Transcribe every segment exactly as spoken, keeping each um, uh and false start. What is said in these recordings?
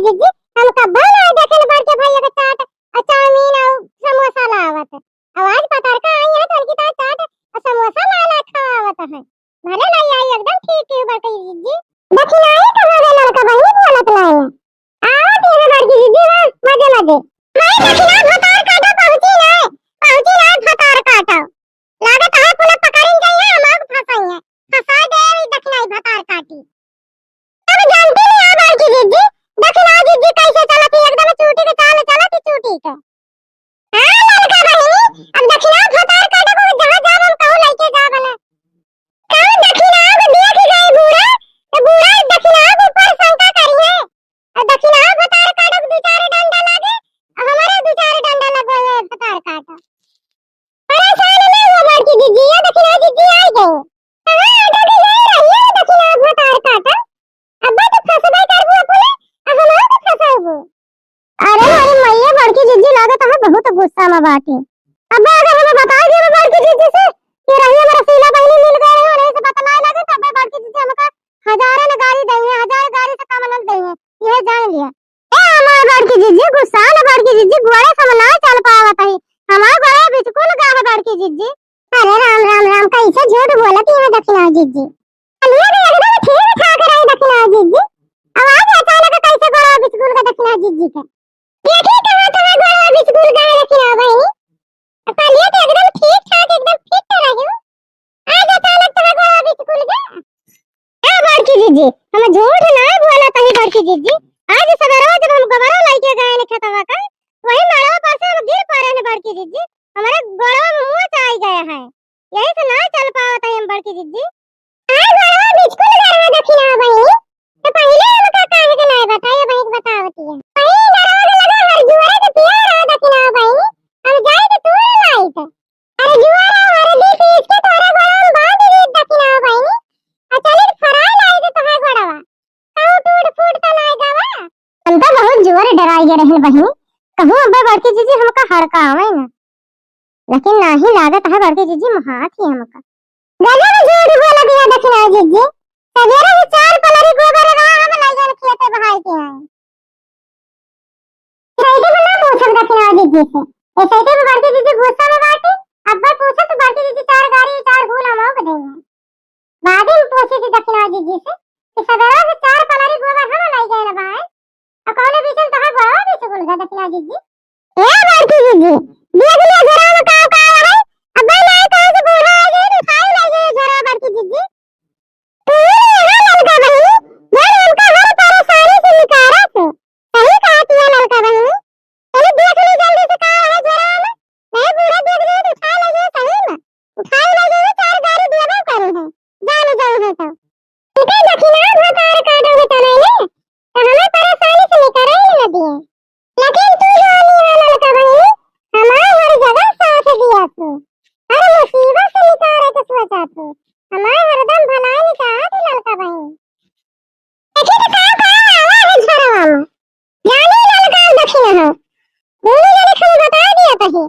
जिज्जी, हम कब्बो ना देखे बड़के भैया के चाट अउर चाउमीन अउर समोसा लावत। अब आज पतरका आई है तो उनकी तो चाट अउर समोसा ला ला खावत है। भले नहीं आई, एकदम ठीक की बड़की जिज्जी। दखिनाई कहाँ गए ललका बहिनी बोलत नहीं है। आवत ही है बड़की जिज्जी, हाँ, मजे मजे। भाई दखिना भतार काटा पहुँची ना, पहुँची ना भतार काटा। लागत है पुलिस पकड़िन गई है, हम लोग फंसाई है। फंसा दे ई दखिनाई भतार काटी। अब जानती नहीं है बड़की जिज्जी, दखिना जिज्जी कैसे चलत ही, एकदम चूटी के चाल चलत ही, चूटी के। हाँ, ललका बहिनी, अब दखिना भतार काटे को जहाँ जाब हम कहूँ लइके जाब ना। कहूँ दखिना को देख गए बूढ़ा, तो बूढ़ा दखिना के ऊपर शंका करिए। अब दखिना भतार काटे को दू चार डंडा लागे, अब हमारे दू चार डंडा लगवाए भतार काटा। परेशान ना हो बड़की जिज्जी, ये दखिना जिज्जी आई गई। कहाँ आटा के ले रही है दखिना भतार काटा? अब्बा तो फंसबे करबू अपने, अब हमरो के फंसाबू। अरे अरे मैया, बड़की जिज्जी लागत है बहुत गुस्सा में बाटी। अब्बा अगर हमें बता दिया बड़की जिज्जी से कि रहिया में रसीला बहिनी मिल गए हो, नहीं से बतलाए लगे, तब बड़की जिज्जी हमका हजारे न गारी दई है, हजार गारी से कम न दई है, यह जान लिया। ए हमार बड़की जिज्जी, गुस्सा न बड़की जिज्जी, गोड़े से हम ना चल पावत है, हमार गोड़े बिचकुल गा है बड़की जिज्जी। अरे राम राम राम, कैसे झूठ बोलत ही है दखिना जिज्जी। चलिए तो एकदम ठीक ठाक रही दखिना जिज्जी, अब आज अचानक कैसे गोड़े बिचकुल गा दखिना जिज्जी के? ये ठीक है, तुम्हार गोड़े बिचकुल गा है दखिना बहिनी। अब चलिए तो एकदम ठीक ठाक, एकदम फिट रही। आज अचानक तुम्हार गोड़वा बिचकुल गया। ए बड़की जिज्जी, हम झूठ ना बोलत ही बड़की जिज्जी। आज सबेरवा जब हम गोबरा लइके गए न खेतवा का, वही मड़वा पर से हम गिर पड़े न बड़की जिज्जी। हमारे गोड़वा में मोच आई गया है, यही से ना चल पावत ही हम बड़की जिज्जी। आज गोड़वा बिचकुल गया है दखिना बहिनी, तो पहिले हमका काहे के नाय बताई, बहिन बतावती है। वही गोड़वा के लगा हर जुआरे के पेड़ रहा दखिना बहिनी, हम जाई के तोड़ लाई थे। अरे जुआरा हरदी पीस के तोहरे गोड़वा में बांध दी दखिना बहिनी। आ चली त फराई लाई दे तोहरे गोड़वा। कहूँ टूट फूट तो नाय गवा। हम तो बहुत जोर डराई गए रहन बहिनी। कहूँ अब्बे बड़की जिज्जी हमका हड़कावे ना। लेकिन नाही लागत है बड़की जिज्जी मोहात ही हमका। गजब झूठ बोल दिया दखिना जिज्जी। सवेरे से चार पलरी गोबर रहा हम लाई गए खेते बहाई के आए। ऐसे में ना पूछब दखिना जिज्जी से। ऐसे तो बड़की जिज्जी गुस्सा में बाटे। अब्बे पूछब तो बड़की जिज्जी चार गारी, चार फूल हम ओक देंगे। बाद में पूछी थी दखिना जिज्जी से कि सवेरा से चार पलारी गोबर हम लाई गए ना भाई। और कौने बीच में तोहार गोड़वा बिचकुल गया दखिना जिज्जी? ए बड़की जिज्जी, देख लिया घरा में का का है। अब्बे नाय कहा से बूढ़ा आ गए, तो खाई लाई गए घरा बड़की जिज्जी। तू ही नहीं है ललका बहिनी, जो हमका हर परेशानी से निकारा तू। सही कहा तिया ललका बहिनी। चलो देख ली जल्दी से का है घरा में। नहीं बूढ़ा देख ली तो उठा ले गए सही में। उठा ले गए चार गारी देबो करे है। जान जाए है तो। इनका दखिना भतार काटो के तनैले, तो हमें परेशानी से निकले ही न दिए। लेकिन तू जानी है ललका बहिनी, हमार हर जगह साथ दिया तू। हर मुसीबत से निकाले के सोचा तू। हमार हरदम भलाई में चाहत ही ललका बहिनी। देखी तो का का आवा है झरवा में। जानी ललका दखिना हो। दोनों जने खाली बता दिया तही।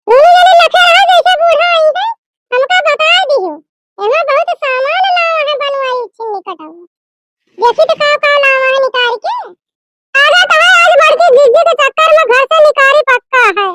दोनों जने लखे रहा जैसे बूढ़ा आई है, हमका बता दियो। एमे बहुत सामान लावा है बनवाई छिन्नी कटाऊ। देखी तो का का लावा है निकाल के। आजा तो है आज बड़की जिज्जी के चक्कर में घर से निकारी पक्का है।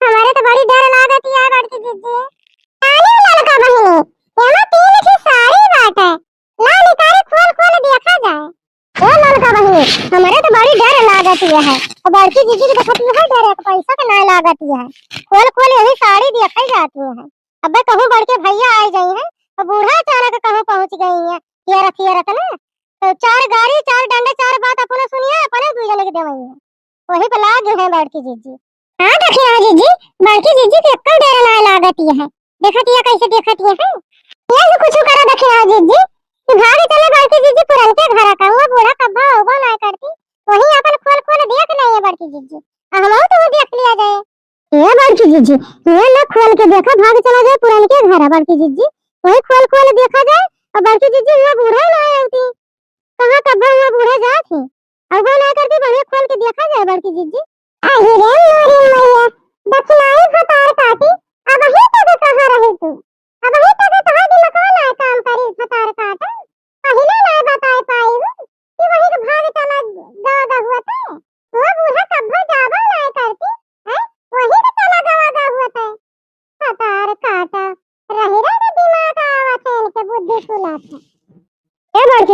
हमारे तो बड़ी डर लागत है बड़की जिज्जी। तानी ललका बहिनी, एमे तीन ठे साड़ी बाटे। ला निकारी खोल खोल देखा जाए। ए ललका बहिनी, हमारे तो बड़ी डर लागत है। और बड़की जिज्जी के देखत है डर, एक पैसा के ना लागत है। खोल खोल यही साड़ी देखा जाती है। अबे कहूँ बड़के भैया आए जाई है, और बूढ़ा अचानक कहूँ पहुँच गई है, फिरत फिरत ना, तो चार गारी, चार डंडे, चार बात अपने सुनिए, अपने दू जने के देवई है। वही पे लाग गए हैं बड़की जिज्जी। हाँ दखिना जिज्जी, बड़की जिज्जी के एक्को डर ना लागत है। देखत है कैसे देखत है। ये भी कुछ करो दखिना जिज्जी, कि भाग चले बड़की जिज्जी पुरनके घर का, वो बूढ़ा कब्बा होबो ना करती, वही अपन खोल खोल देख नहीं है बड़की जिज्जी। आ हम तो देख लिया जाए। ए बड़की जिज्जी, ए ना खोल के देखा, भाग चला जाए पुरनके घर है बड़की जिज्जी, वही खोल खोल देखा जाए। और बड़की जिज्जी ये बूढ़ा ना आती, कहाँ कब्बा हुआ बूढ़ा जात है, और वो ना करती बढ़िया खोल के देखा जाए बड़की जिज्जी। अरे रे मोरी मैया, दखिनाई भतार काटी, अब ही तक कहाँ रही तू? अब ही तक तोहार दिमागवा ना काम करी भतार काटा। पहिले ना बताए पाई हूँ कि वही के भाग चला गवा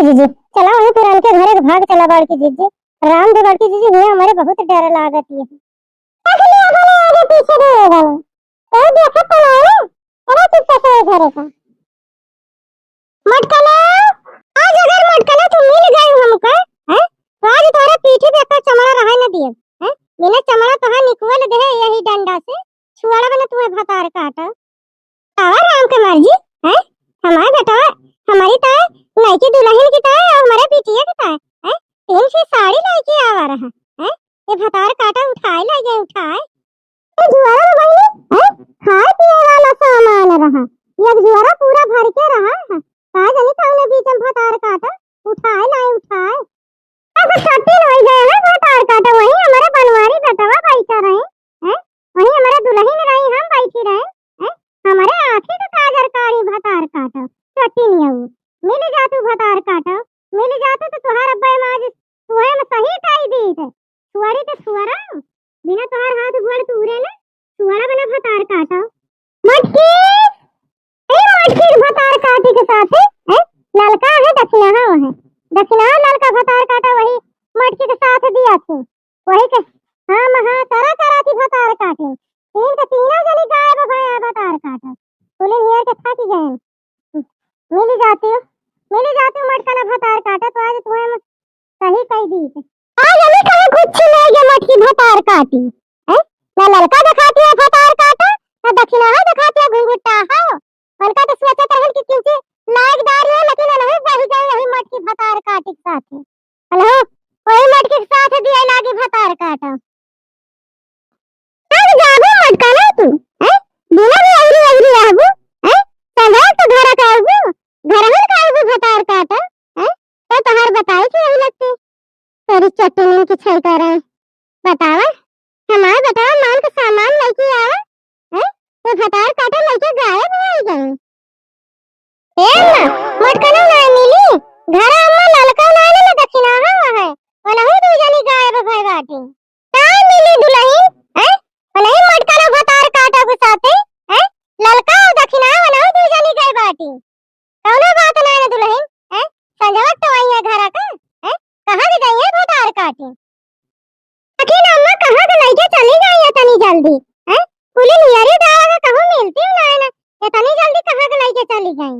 जीजी, चला वहीं पुरनके घरे के भाग चला बड़की जीजी। राम दे बड़की जीजी, हियाँ हमरे बहुत डर लागत है। अगले, अगले, आगे पीछे दे बने। तो देखत तो नहीं ना? अरे चुप से घरे का। मटकना, आज अगर मटकना तू मिल गई हमका, हैं? तो आज तोहरे पीठी पे एक चमड़ा रहे न दियब, हैं? बिना चमड़ा तोहार निकुल देहे यही डंडा से, छुआड़ा बना तुम्हें भतार काटा। आवा राम के मर्जी, हैं? हमार बेटवा, हमारी ताय, नईकी दुलहिन की ताय, और हमारे बिटिया की ताय, हैं? तीन ठे साड़ी लइके आवा रहा, हैं? ये भतार काटा उठाए लइ गए, उठाए। ए जुआरा में बहिनी, हैं? खाए पिए वाला सामान रहा, एक जुआरा पूरा भर के रहा, हैं? का जानी कौने बीच में भतार काटा उठाए लाए, उठाए। अब छुट्टी होई गए है भतार काटा, वही हमारे बनवारी बेटवा बैठा रहे, हैं? वही हमारे दुलहिन रही, हम बैठी रहे, हैं? हमारे आँखी के काजर काढ़ी भतार काटा, छुट्टी नहीं आऊ। मिल जा तू भतार काटा, मिल जा तू तो तोहार अब्बा माँ जी तुहे में सही कही दी थे। छुआरी तो छुआरा, बिना तोहार हाथ गोड़ तूरे ने, छुआरा बना भतार काटा। मटकी, ए, मटकी के भतार काटी के साथे, हैं? ललका है, दक्षिणाहा है। दक्षिणाहा ललका भतार काटा, वही मटकी के साथ दिया तू। वही के, हाँ, महा करा करा थी भतार काटे। तीन के तीनों जनी गायब भया भतार काटा। कुली नियर के थक गए। मिली जाती हो, मिली जाती हो, मटका ना भतार काटा, तो आज तुम्हें सही कही दी। आज हमें कहे कुछ ले गए मटकी भतार काटी, हैं? ना ललका दिखाती है भतार काटा, ना दक्षिणाहा दिखाती है घुंघुटा। हाँ, उनका तो सोचत रहन कि किंची लायकदार है, लेकिन नहीं बही गई वही मटकी भतार काटी के साथ। हेलो, वही मटकी के साथ दिए लागी भतार काटा। अब जाबो मटका ना तू, हैं? बिना भी अइरी अइरी रहबो, हैं? संझा तो घर का आबो, घर में का आबो भतार काटा, हैं? तो तोहार बताई के यही लगते। तेरी चट्टनिन की छई करे। बतावा, हमार बेटवा मान के सामान लइके आवा, हैं? तो भतार काटा लइके गायब होइ गई। ए अम्मा, मटकनो ना मिली। घर अम्मा ललका ना ना दक्षिणाहा है। वनहु दू जनी गायब भय बाटी। ना मिली दुलहिन, हैं? वनही मटकनो भतार काटा के साथे, हैं? ललका और दक्षिणाहा वनहु दू जनी गए बाटी। कौनो बात ना ना दुलहिन, हैं? संझवत तो आई है घर का, हैं? कहाँ के गई है भतार काटी? आखिर अम्मा कहाँ के लइके चली गई है तनी जल्दी, हैं? कुली नियरी डाला के कहूँ मिलती ना है ना, इतनी जल्दी कहाँ के लइके चली गई?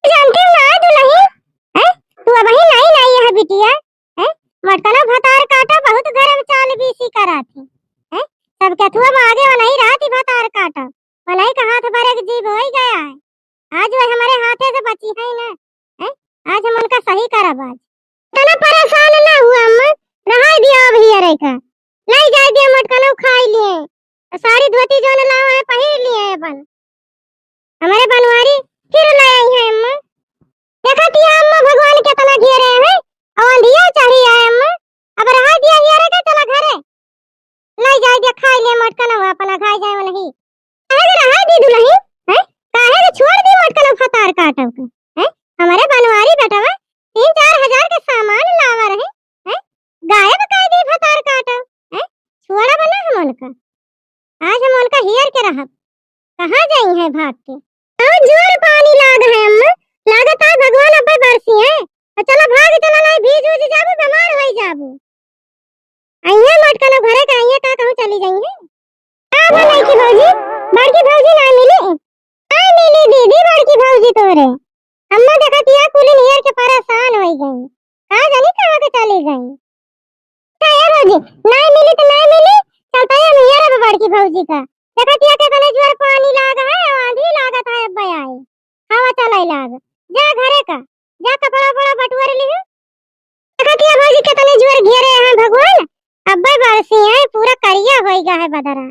जानती ना दुलहिन, हैं? तू अबही नई नई है बिटिया, हैं? मटकना भतार काटा बहुत घर में चाल बीसी करा थी, हैं? सब केथुआ में आगे वनही रहती भतार काटा, वनही का हाथ भरे के जीभ होई गया है। आज वह हमारे हाथे से बची है ना, हैं? आज हम उनका सही करब आज। इतना परेशान ना हुआ अम्मा, रहाई दिया अब हियरे का। लाई जाए दिया मटकनो खाई लिए। साड़ी धोती जौन लावा है पहिर लिए अपन। हमारे बनवारी फिर ले आई है अम्मा। देखा दिया अम्मा भगवान कितना घेरे हैं। और अंधिया चढ़ी है अम्मा। अब रहाई दिया हियरे का चला घरे। लाई जाए दिया खाई ले मटकनो अपना खाई जाए वाला ही। काहे के रहा दी दुलही, हैं? काहे के छोड़ दी मटकनो भतार काटब के, हैं? हमारे बनवारी बेटवा तीन चार हजार के सामान लावा रहे, हैं? गायब कर दी भतार काटब, हैं? छोड़ा बना हम उनका। आज हम उनका हियर के रहब। कहाँ जाई हैं भाग के? और जोर पानी लाग है अम्मा, लागत है भगवान अब्बे बरसी है। और चला भाग चला, नहीं भीज उज जाबू, बीमार होई जाबू। अइहे मटकनो घरे का, अइहे का कहूँ चली जाइहे। का भा लइकी भौजी, बड़की भौजी ना मिली? ना मिली दीदी बड़की भौजी तोरे। अम्मा देखत हिया कुली नियर के परेशान होई गई। का जानी कहाँ के चली गई। का ए भौजी, ना मिली तो ना मिली, चलता है नियर अब बड़की भौजी का। देखत हिया के तने जोर पानी लाग है, आंधी लागत है, अब आई। हवा चलाई लाग। जा घरे का, जा कपड़ा उपड़ा बटुअर लिहु। देखत हिया भौजी कितने जोर घेरे हैं भगवान, अब्बे बरसी हैं, पूरा करिया होई गया है बदरा।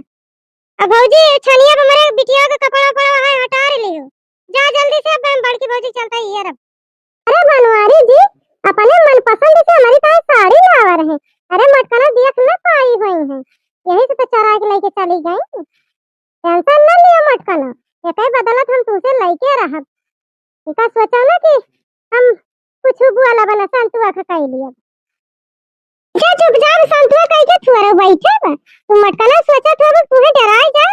अब भौजी छनिया पे मरे बिटिया के कपड़ा उपड़ा है हटार लिहु। जा जल्दी से, अब हम बड़की भौजी चलता ही है अब। अरे बनवारी जी, अपने मनपसंद से हमारी ताई साड़ी लावा रहे। अरे मटकना देख न पाई हुई है, यही से तो चरा के लेके चली गई। टेंशन न लियो मटकना, एके बदलत हम तुसे लइके रहब। इका सोचा ना कि हम कुछ बुआ ला बना संतुआ खा कई लियो। जा चुपचाप संतुआ कई के थुअरो बैठे बा। तू मटकना सोचत हो, तुम्हें डराए जा,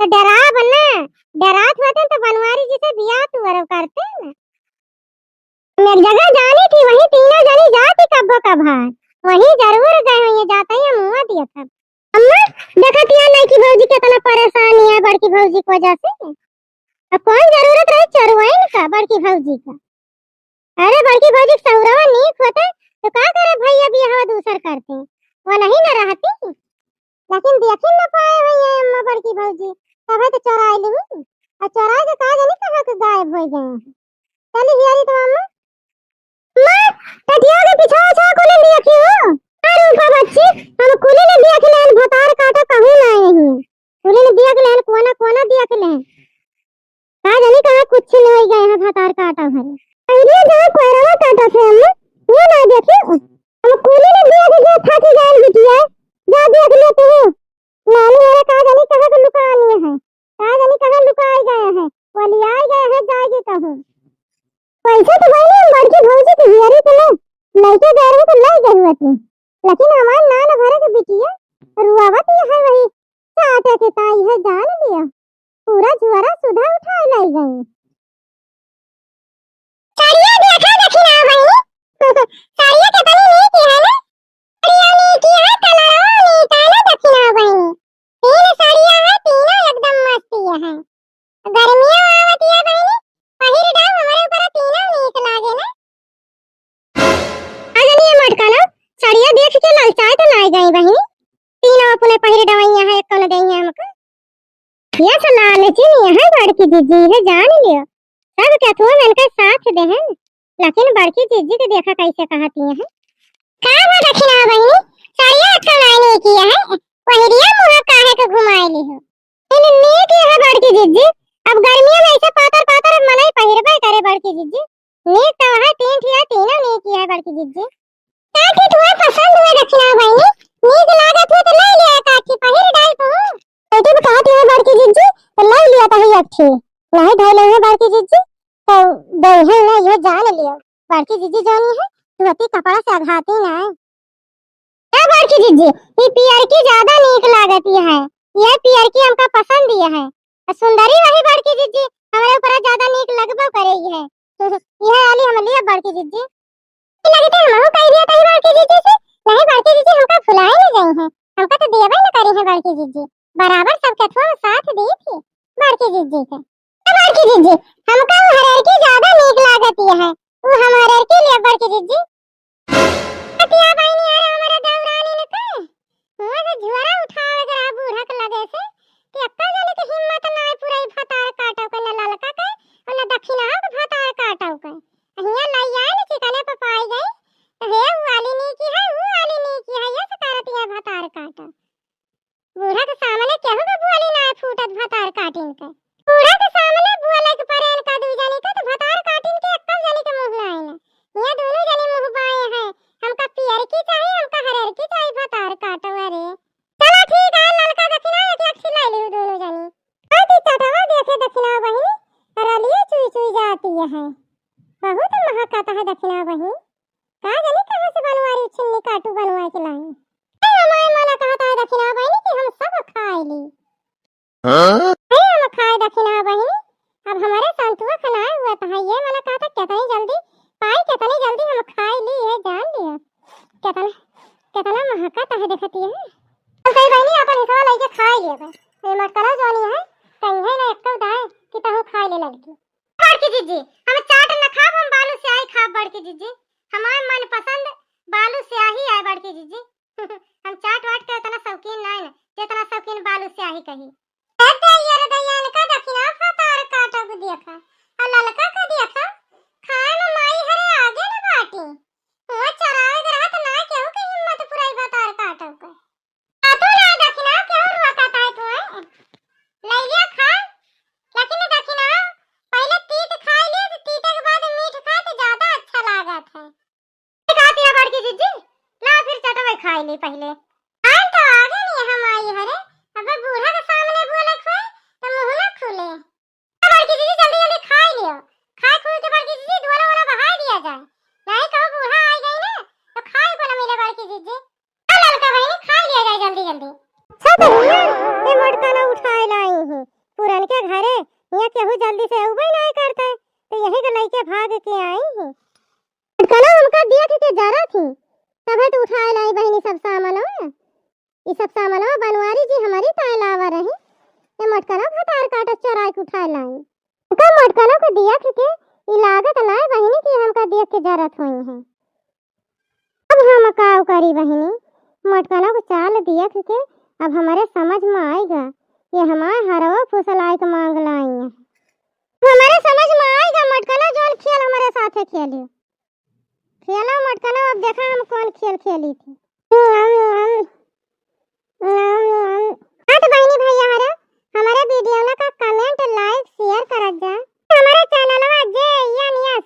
तो डरा बना, डरात होते तो बनवारी जी से बियाह तुअरो करते ना। हम एक जगह जानी थी, वहीं तीनों जनी जाती कब्बो कभार, वहीं जरूर गए होइहैं, जाते ही हम मुँह दिया था। अम्मा, देखत हिया नहीं कि भौजी केतना परेशान है, बड़की भौजी की वजह से। अब कौन जरूरत रही चोरवाइन का बड़की भौजी का? अरे बड़की भौजी के सहुरवा नीक होते तो का करे भैया बियाहवा दूसर करते, वो नहीं न रहती। लेकिन देखी न पाए भैया अम्मा बड़की भौजी, तबे तो चोराई ली। और चोराई के का जानी कहाँ के गायब हो गए हैं। चली हियारी तो अम्मा। माँ, टटिया के पीछा छा कुली देखी हो। अरे रूपा बच्ची, हम कुली ने देख लेन, भतार काटा कहूँ ना यही। कुली ने देख लेन, कोना कोना देख लेन। का जानी कहाँ कुछ नहीं हो गए हैं भतार काटा भरे। अरे जो पैरवा काटा थे हम, ये ना देखी। हम कुली ने देख के थाकी गए बिटिया, जा देख ले तू। नानी मेरे का जानी कहाँ के लुका लिए हैं, का जानी कहाँ लुकाए गए हैं, वो लियाए गए हैं, जाएगी कहूँ। पैसा तो भाई हम बड़की भौजी के हियरी के ले, लइके गए रहे तो ले गए हुए थे, लेकिन हमार नान भरे के बिटिया रुआवत ये है वही, चाटे के ताई है जान लिया, पूरा जुआरा सुधा उठाए लाई गई। साड़िया देखा दखिना बहिनी, साड़िया केतनी नीक है ना? साड़िया नीक है, कलरवा नीक है ना दखिना बहिनी? तीन साड़िया है, तीनों एकदम मस्त है। गर्मिया आवत है बहिनी, पहिर डाल हमरे ऊपर तीनों नीक लागे ना। आ जानी ये मटका ना, साड़िया देख के ललचाए तो लाई गई बहिनी। तीनों अपने पहिर डवैया है, एक कौन देंगे हमको। ये तो लालची नहीं है बड़की जिज्जी है, जान लियो। सब केथुआ मिलकर साथ देहन, लेकिन बड़की जिज्जी के देखा कैसे कहती है। का हो दखिना बहिनी, साड़िया अच्छा लाने की है, पहिरिया मुँह काहे के घुमाए ली हो? इन नीक है बड़की जिज्जी, अब गर्मिया में ऐसे पातर पातर अब मनई पहिरबे करे बड़की जिज्जी। नीक तो है, तीन ठिया तीनों नीक है बड़की जिज्जी। काठी तुम्हें पसंद हुए दखिना बहिनी, नीक लागत हुए तो ले लिया काठी पहिर डाल तू। बेटी भी कहत है बड़की जिज्जी, तो ले लिया तही अठी। नहीं धैले है बड़की जिज्जी, तो देहे ना ये जान लियो। बड़की जिज्जी जानी है, धोती कपड़ा से अघाती ना है। ए बड़की जिज्जी, ये पियरकी ज्यादा नीक लागत है, ये पियरकी हमका पसंद ही है। आ सुंदरी वही बड़की जिज्जी, हमरे ऊपर ज्यादा नीक लगबो करे ही है। यह वाली हम लिया बड़की जिज्जी। लगते हमहू कह दिया तही बड़की जिज्जी से, नहीं बड़की जिज्जी हमका भुलाए न गई हैं, हमका तो देवे न करी हैं बड़की जिज्जी, बराबर सब केथुआ में साथ दी थी बड़की जिज्जी के। तो बड़की जिज्जी, हमका वो हरेरकी ज्यादा नीक लागती है, वो हम हरेरकी लिया बड़की जिज्जी। कतिया बहिनी अरे हमारे देवरानी ने कहे, हुआ से झुआरा उठावे के रहा बूढ़ा के लगे से, कि अक्का जाने के हिम्मत ना है पूरा ई भतार काटव के, न ललका के, और न दखिना के भतार काटव के। हियाँ लाई आए न चिकने पे पाई गई, तो हे ऊ वाली नीकी है, ऊ वाली नीकी है, ये से करत ये भतार काटव। बूढ़ा के सामने केहू के बोली ना फूटत भतार काटिन के। बूढ़ा के सामने बोले के परे इनका दू जनी के, तो भतार काटिन के एक्कल जनी के मुँह ना आइल। ये दोनों जनी मुँह बाए हैं, हमका पियर की चाही, हमका हरियर की चाही, भतार काटो अरे। चला ठीक है, ललका दखिना एक एक ठिलाई लिहु दोनों जनी। आती चटवा देखे दखिना बहिनी, रलिए चुई चुई जाती है। बहुत महकत है दखिना बहिनी। का जानी कहाँ से बनवारी छिन्नी काटू बनवा के लाई। ए, हमारे मना कहत है दखिना बहिनी कि हम सब खाए ली। हाँ? ए, हम खाए दखिना बहिनी, अब हमारे संतुआ खनाए हुआ था, ये मना कहत है कितनी जल्दी पाई, कितनी जल्दी हम खाए ली है, जान लिया। कितना, कितना महकत है देखती है। हम कही बहिनी अपन हिस्सा लेके खाए लिया बे। ये मटकला जोनी है, कहीं है ना एक्को दाए कि तहु खाए ले लड़की। बड़की जिज्जी, हम चाट न खाब, हम बालू स्याही खाब बड़की जिज्जी। हमार मनपसंद बालू स्याही है बड़की जिज्जी। हम चाट वाट के उतना शौकीन ना है, जितना शौकीन बालू स्याही कही। ए दैया रे दैया, इनका दखिना भतार काटब देखा, और ललका का देखा, खाए में माई हरे आगे न बाटी। हुआ चरावे के रहत ना केहू के हिम्मत पुराई भतार काटब के। आ तू ना दखिना, केहू रोकत है तू, हैं? लइलिया खा, लेकिन दखिना, पहिले तीत खाए ले, तो तीते के बाद मीठ खाए तो ज्यादा अच्छा लागत है। का पिया बड़की जिज्जी? ला फिर चटवे खाए ले पहिले। आए तो आगे नहीं हम आई हरे, अब बूढ़ा के सामने बोले खोए, तो मुँह ना खुले। बड़की जिज्जी, जल्दी जल्दी खाए लियो। खाए खुए के बड़की जिज्जी, दुआरा वाला बहाए दिया जाए। नहीं कहूँ बूढ़ा आ गई ना, तो खाए को ना मिले बड़की जिज्जी। आ ललका बहिनी, खाए लिया जाए जल्दी जल्दी। अच्छा तो भैया, ये मोटका ना उठाए लाई ही। पुरन के घरे, यहाँ केहू जल्दी से अउबे ना करते, तो यही के लइके भाग के आई ही। ई सब सामनवा बनवारी जी हमरी ताईं लावा रही। ये मोटकनो भतार काटत चोराइ के उठाए लाई। उनका मोटकनो के दियख के ई लागत नाय बहिनी कि हमका दियख के जरत होइहैं। अब हम काउ करी बहिनी, मोटकनो के चाल दियख के अब हमरे समझ में आइगा। ये हमार हरवो फुसलाइ के माँग लाइहैं। हमरे समझ में आइगा मोटकनो जौन खेल हमरे साथे खेलियो। खेलो मोटकनो, अब देखा हम कौन खेल खेली थी। हाँ तो बहिनी भैया हरे, हमरे video ना का comment, like, share करत जा। हमरे channelवा जे एन एस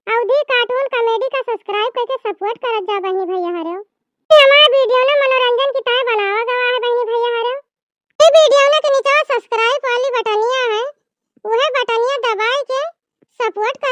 अवधी cartoon comedy का subscribe करके support करत जा बहिनी भैया हरे। ये हमार video ना मनोरंजन की ताईं बनावा गवा है बहिनी भैया हरे। ये video ना के नीचे subscribe वाली बटनिया है, वह बटनिया दबाइ के support कर